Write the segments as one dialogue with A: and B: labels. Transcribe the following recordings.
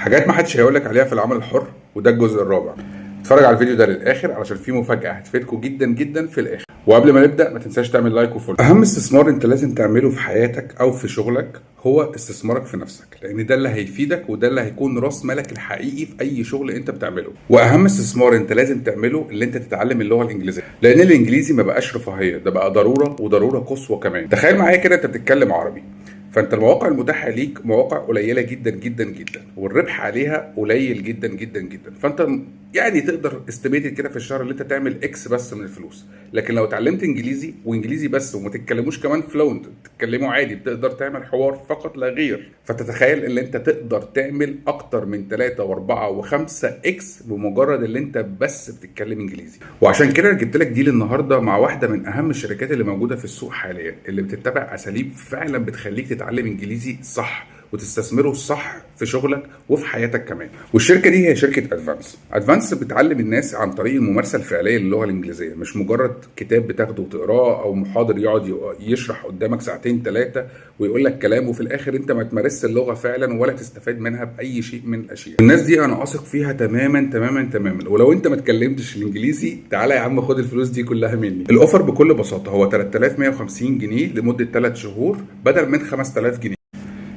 A: حاجات ما حدش هيقولك عليها في العمل الحر، وده الجزء الرابع. اتفرج على الفيديو ده للاخر علشان فيه مفاجأة هتفيدكم جدا جدا في الاخر. وقبل ما نبدأ ما تنساش تعمل like و follow. اهم استثمار انت لازم تعمله في حياتك او في شغلك هو استثمارك في نفسك، لان ده اللي هيفيدك وده اللي هيكون راس مالك الحقيقي في اي شغل انت بتعمله. واهم استثمار انت لازم تعمله اللي انت تتعلم اللغة الانجليزية، لان الانجليزي ما بقاش رفاهية، ده بقى ضرورة وضرورة قصوى كمان. تخيل معايا كده انت بتتكلم عربي، فانت المواقع المتاحة ليك مواقع قليله جدا جدا جدا، والربح عليها قليل جدا جدا جدا. فانت يعني تقدر estimated كده في الشهر اللي انت تعمل X بس من الفلوس. لكن لو اتعلمت انجليزي وانجليزي بس وما تتكلموش كمان fluent، تتكلموا عادي، بتقدر تعمل حوار فقط لا غير. فتتخيل ان انت تقدر تعمل اكتر من 3 و4 و5 X بمجرد اللي انت بس بتتكلم انجليزي. وعشان كده جبت لك deal النهارده مع واحدة من اهم الشركات اللي موجودة في السوق حاليا، اللي بتتبع اساليب فعلا بتخليك تتعلم انجليزي صح وتستثمره صح في شغلك وفي حياتك كمان. والشركة دي هي شركة ادفانس. ادفانس بتعلم الناس عن طريق الممارسة الفعلية للغة الانجليزيه، مش مجرد كتاب بتاخده وتقراه او محاضر يقعد يشرح قدامك ساعتين ثلاثة ويقول لك كلام وفي الاخر انت ما تمارسش اللغة فعلا ولا تستفاد منها باي شيء من الاشياء. الناس دي انا اثق فيها تماما تماما تماما. ولو انت ما اتكلمتش الانجليزي تعالى يا عم خد الفلوس دي كلها مني. ال offer بكل بساطة هو 3150 جنيه لمدة 3 شهور بدل من 5000 جنيه،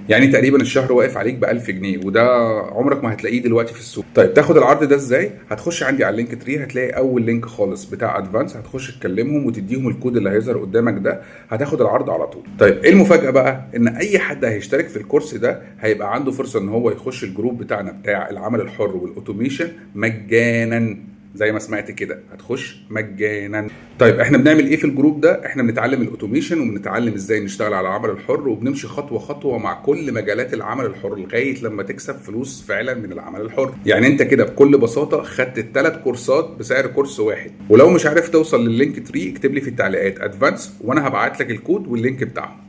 A: يعني تقريبا الشهر واقف عليك ب 1000 جنيه، وده عمرك ما هتلاقيه دلوقتي في السوق. طيب تاخد العرض ده ازاي؟ هتخش عندي على ال Linktree، هتلاقي اول link خالص بتاع ادفانس، هتخش تكلمهم وتديهم الكود اللي هيظهر قدامك ده، هتاخد العرض على طول. طيب ايه المفاجاة بقى؟ ان اي حد هيشترك في الكورس ده هيبقى عنده فرصة ان هو يخش ال group بتاعنا بتاع العمل الحر وال automation مجانا. زي ما سمعت كده، هتخش مجانا. طيب احنا بنعمل ايه في ال group ده؟ احنا بنتعلم ال automation وبنتعلم ازاي نشتغل على العمل الحر، وبنمشي خطوة خطوة مع كل مجالات العمل الحر لغاية لما تكسب فلوس فعلا من العمل الحر. يعني انت كده بكل بساطة خدت الثلاث كورسات بسعر كورس واحد. ولو مش عارف توصل لل Linktree اكتب لي في التعليقات ادفانس وانا هبعت لك الكود وال link بتاعهم.